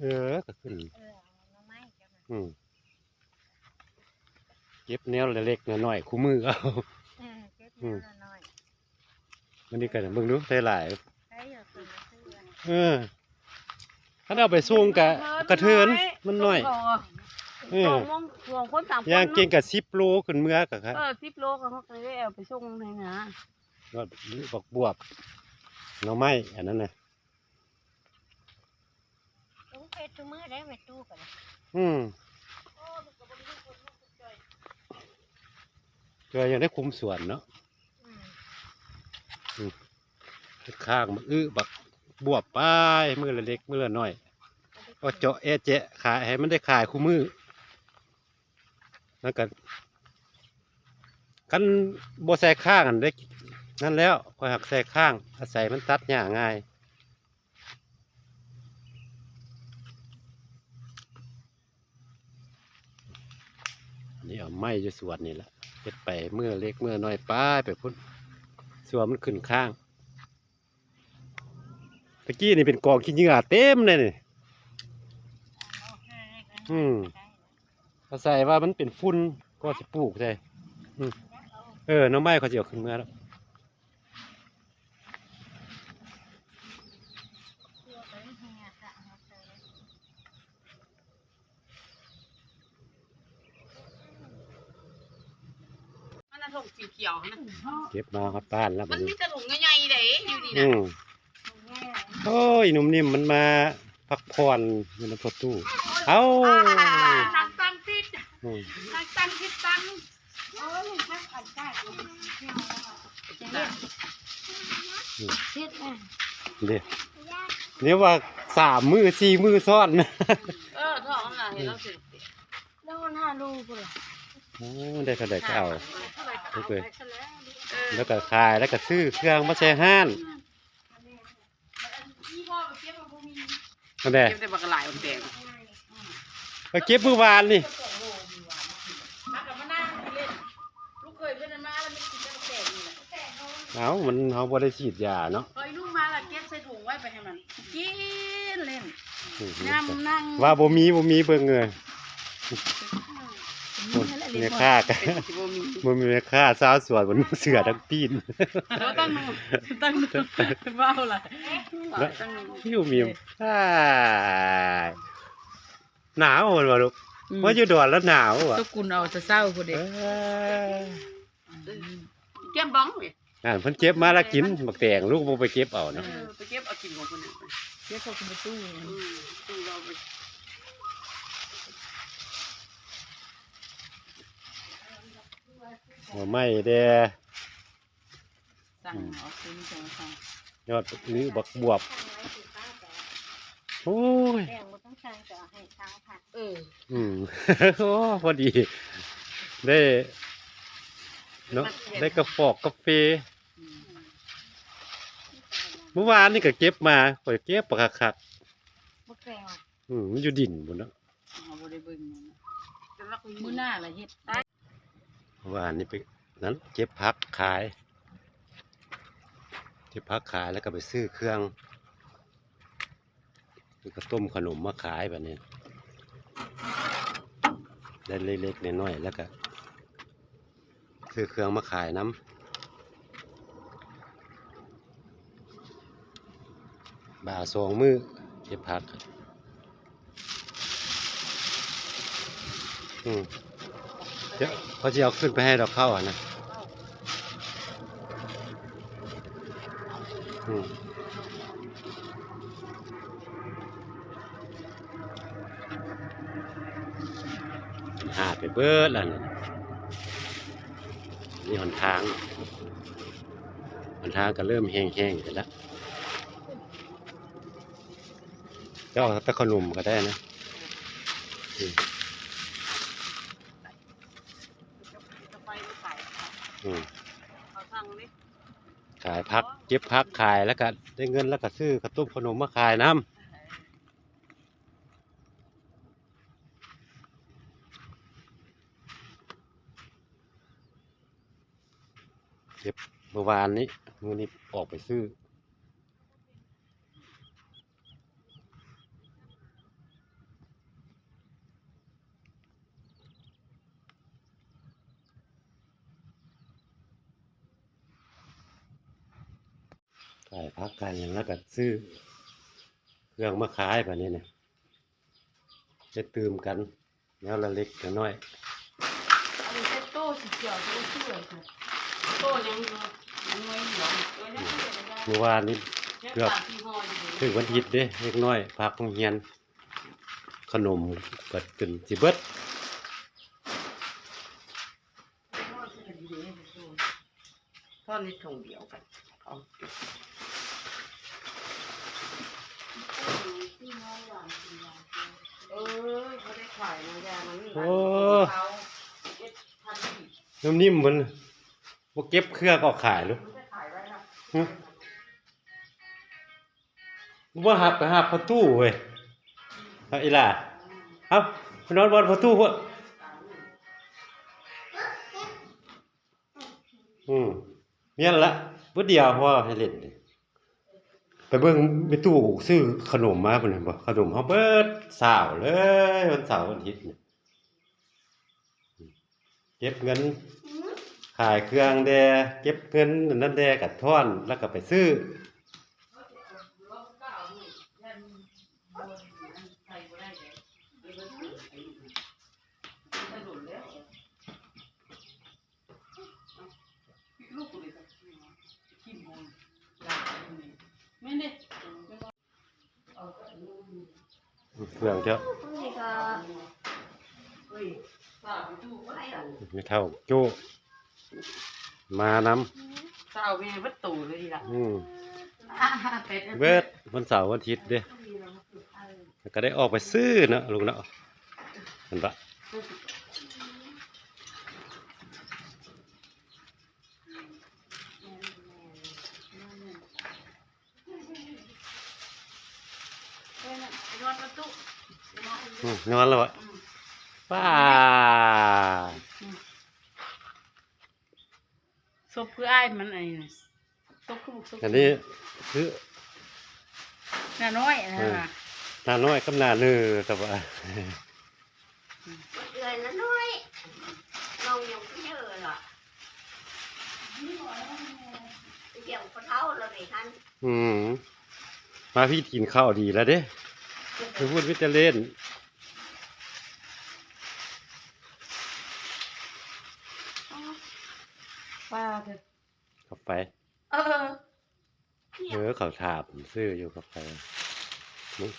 ເອີ ກໍຂຶ້ນ ເອີ ເອົາໜໍ່ໄມ້ເຈົ້ານະ ອືມ ເກັບແນວລະເລັກລະນ້ອຍຄູ່ມື້ເອົາ ເອີ ເກັບແນວລະນ້ອຍ ອືມ ມື້ນີ້ກໍເບິ່ງດູ ໄດ້ຫຼາຍ ໄດ້ຢູ່ ເອີ ຄັນເອົາໄປສົ່ງກະກະເທີນ ມັນໜ້ອຍ ເອີ ສອງຄົນສາມຄົນ ຢ່າງເກັ່ງກະສິບໂລຂຶ້ນເມືອກະ ເອີ ສິບໂລກໍເຮົາກໍໄດ້ເອົາໄປສົ່ງໃຫ້ນະ ບັກບວບ ໜໍ່ໄມ້ອັນນັ້ນນະ ລົງເຟສທຸກມື້ໄດ້ແມ່ຕູ້ກໍໄດ້ ອືມ ເພື່ອຢາກໄດ້ຄຸມສວນເນາະ ອືມ ອືມ ເຮັດຄ້າງ ບັກອຶ ບັກບວບໄປ ມື້ລະເລັກມື້ລະນ້ອຍ ກໍເຈາະແອະແຈະຂາຍ ໃຫ້ມັນໄດ້ຂາຍຄູ່ມື້ ແລ້ວກໍ ຄັນບໍ່ໃສ່ຄ້າງຫັ້ນເດ້ ນັ້ນແລ້ວ ຂ້ອຍຮັກໃສ່ຄ້າງ ອາໄສມັນຕັດຫຍ້າງ່າຍ ນີ້ເອົາໄມ້ຢູ່ສວນນີ້ແຫຼະ ເຮັດໄປມື້ເລັກມື້ນ້ອຍ ໄປ ໄປພຸ້ນ ຊົ່ວມັນຂຶ້ນຄ້າງ ຕະກີ້ນີ້ເປັນກອງຂີ້ເຫຍື້ອເຕັມເລີຍນີ້ ອືມ ອາໄສວ່າມັນເປັນຝຸ່ນກໍຊິປູກໃສ່ ອືມ ເອີ ໜໍ່ໄມ້ຂ້ອຍຊິເອົາຂຶ້ນເມືອແລ້ວ ອັນນັ້ນຖົງສີຂຽວຫັ້ນນະ ເກັບມາຮອດບ້ານແລ້ວ ມັນມີແຕ່ຖົງໃຫຍ່ໆເດ້ຢູ່ນີ້ນະ ອືມ ໂອ້ຍ ໜຸ່ມນິ່ມມັນມາພັກຜ່ອນຢູ່ນຳພໍ່ຕູ້ ເອົ້າ ນັ່ງຕັ້ງຕິດ ອືມ ນັ່ງຕັ້ງຕິດຕັ້ງ ເຮັດ ເດ ນີ້ວ່າສາມມື້ສີ່ມື້ຊ້ອນ ເອີ ທ້ອງຫັ້ນລະ ເຫັນລາວເສຍ ລາວມັນຫ້າໂລພຸ້ນລະ ໂອ້ ໄດ້ເທົ່າໃດກໍເອົາ ເອີ ເອີ ແລ້ວກໍຂາຍ ແລ້ວກໍຊື້ເຄື່ອງມາໃສ່ຮ້ານ ອັນໃດ ເກັບໄດ້ບັກຫຼາຍ ບັກແຕງ ໄປເກັບມື້ວານນີ້ ເອົາ ມັນ ເຮົາບໍ່ໄດ້ສີດຢາເນາະ ພໍອີລຸງມາລະເກັບໃສ່ຖົງໄວ້ໄປໃຫ້ມັນກິນເລ່ນ ອືມ ຍາມນັ່ງ ວ່າບໍ່ມີ ບໍ່ມີ ເບິ່ງເອີຍ ແມ່ຄ້າກະ ບໍ່ມີ ບໍ່ມີແມ່ຄ້າ ຊາວສວນ ບໍ່ນຸ່ງເສື້ອທັງຕີນ ເອີ ຕັ້ງໜຶ່ງ ຕັ້ງໜຶ່ງ ເວົ້າລະ ຕັ້ງໜຶ່ງ ຫິວມີ ອ້າຍ ໜາວເພິ່ນວ່າລູກ ອືມ ມາຢູ່ດອນລະໜາວວ່າ ສະກຸນເອົາແຕ່ເຊົ້າພຸ້ນເດ້ ເອີ ອືມ ແກ້ມບອງເວີຍ ນັ້ນເພິ່ນເກັບມາລະກິນ ບັກແຕງ ລູກບໍ່ໄປເກັບເອົາເນາະ ເອີ ໄປເກັບເອົາກິນຂອງເພິ່ນ ເກັບເອົາກິນປະຕູ ອືມ ປະຕູເຮົາໄປ ໜໍ່ໄມ້ແດ່ ສັ່ງເອົາຄືນຈັ່ງຊັ້ນ ຍອດບັກອື້ ບັກບວບ ໂອ້ຍ ແຕ່ງບໍ່ຕ້ອງສັ່ງ ຈະເອົາໃຫ້ຊາວພັນ ເອີ ອືມ ໂອ້ ພໍດີ ໄດ້ເນາະ ໄດ້ກາຟອກກາເຟ ອືມ ມື້ວານນີ້ກໍເກັບມາ ຂ້ອຍເກັບບັກຄັກໆ ບັກແຕງ ອືມ ມັນຢູ່ດິນພຸ້ນເນາະ ເຮົາບໍ່ໄດ້ເບິ່ງ ມື້ໜ້າລະເຮັດ ວານນີ້ໄປນັ້ນ ເກັບຜັກຂາຍ ເກັບຜັກຂາຍ ແລ້ວກໍໄປຊື້ເຄື່ອງ ຊື້ເຂົ້າຕົ້ມເຂົ້າໜົມມາຂາຍບາດນີ້ ໄດ້ເລັກໆນ້ອຍໆ ແລ້ວກໍ ຊື້ເຄື່ອງມາຂາຍນຳ ບາດສອງມື້ເກັບຜັກ ອືມ ເຂົາຊິເອົາຂຶ້ນໄປໃຫ້ດອກເຂົ້າຫັ້ນນະ ອືມ. ຫາດໄປເບິດແລ້ວນີ້ ນີ້ຫົນທາງ ຫົນທາງກໍເລີ່ມແຫ້ງໆ ໄປລະ ເຈົ້າເອົາແຕ່ເຂົ້າໜົມກໍໄດ້ນະ ອືມ ອືມ ຂາຍຜັກ ເກັບຜັກຂາຍ ແລ້ວກໍໄດ້ເງິນ ແລ້ວກໍຊື້ເຂົ້າຕົ້ມເຂົ້າໜົມມາຂາຍນຳ. ເກັບເມື່ອວານນີ້ ມື້ນີ້ອອກໄປຊື້. ຂາຍຜັກຂາຍຫຍັງ ແລ້ວກໍຊື້ເຄື່ອງມາຂາຍບາດນີ້ນະ ໄດ້ຕື່ມກັນແນວລະເລັກລະນ້ອຍ. ອັນນີ້ເປັນໂຕສີຂຽວ ໂຕສວຍ ໂຕຍັງຢູ່ ຍັງໜ່ວຍດຽວ ໂຕຍັງເຫຼືອຢູ່. ມື້ວານນີ້ເກືອບຖືກວັນອາທິດເດ້ ເດັກນ້ອຍພັກໂຮງຮຽນ ຂະໜົມກໍຈົນຊິເບິດ. ຊ້ອນໃນຖົງດຽວກັນ ເອົາ ເອີ ບໍ່ໄດ້ຂາຍນະ ຢາມັນ ໂອ້ ເຈັດພັນກີບ ນຸ່ມນິ້ມເພິ່ນ ບໍ່ເກັບເຄືອກໍຂາຍໂລດ ມັນຈະຂາຍໄວ້ລະ ຫຶ ບໍ່ຮັບ ໄປຫາພໍ່ຕູ້ເວີຍ ເອົາອີ່ຫຼ້າ ເອົາ ໄປນອນບ່ອນພໍ່ຕູ້ພຸ້ນ. ອືມ ແມ່ນລະ ມື້ດຽວພໍໃຫ້ຫຼິ້ນ ໄປເບິ່ງແມ່ຕູ້ຊື້ຂະໜົມມາພຸ້ນ ເຫັນບໍ່? ຂະໜົມເຮົາເບິດຊາວເລີຍ ວັນເສົາວັນອາທິດນີ້. ເກັບເງິນຂາຍເຄື່ອງແດ່ ເກັບເງິນອັນນັ້ນແດ່ ກະທ້ອນ ແລ້ວກະໄປຊື້. ເລື່ອງເຈົ້າ ນີ້ກໍ ແມ່ເຖົ້າໂຈ້ມານຳ ສາວແມ່ເບິດໂຕເລີຍນີ້ລະ ອືມ ອ່າ ເບິດວັນເສົາວັນອາທິດເດ້ ແລ້ວກໍໄດ້ອອກໄປຊື້ເນາະ ລຸງເນາະ ເຫັນປະ? ອືມ ນອນແລ້ວບໍ່? ອືມ ປ້າ ອືມ ສົບຄືອ້າຍມັນ ອັນນີ້ ສົບຄື ສົບ ອັນນີ້ຄື ໜ້ານ້ອຍ ເອີ ນະ ໜ້ານ້ອຍກັບໜ້າເນີ ແຕ່ວ່າ ອືມ ເອື້ອຍລະນ້ອຍ ນ້ອງຍັງບໍ່ເຢີລະ ດຽວກໍເຖົ້າລະເດ້ຫັ້ນ. ອືມ ມາພີ້ກິນເຂົ້າດີລະເດ້ ໄປພຸ້ນມີແຕ່ຫຼິ້ນ ປາເດີ ເຂົ້າໄປ ເອີ ເອີ ເຂົາຖາມຊື່ຢູ່ ເຂົ້າໄປ ນີ້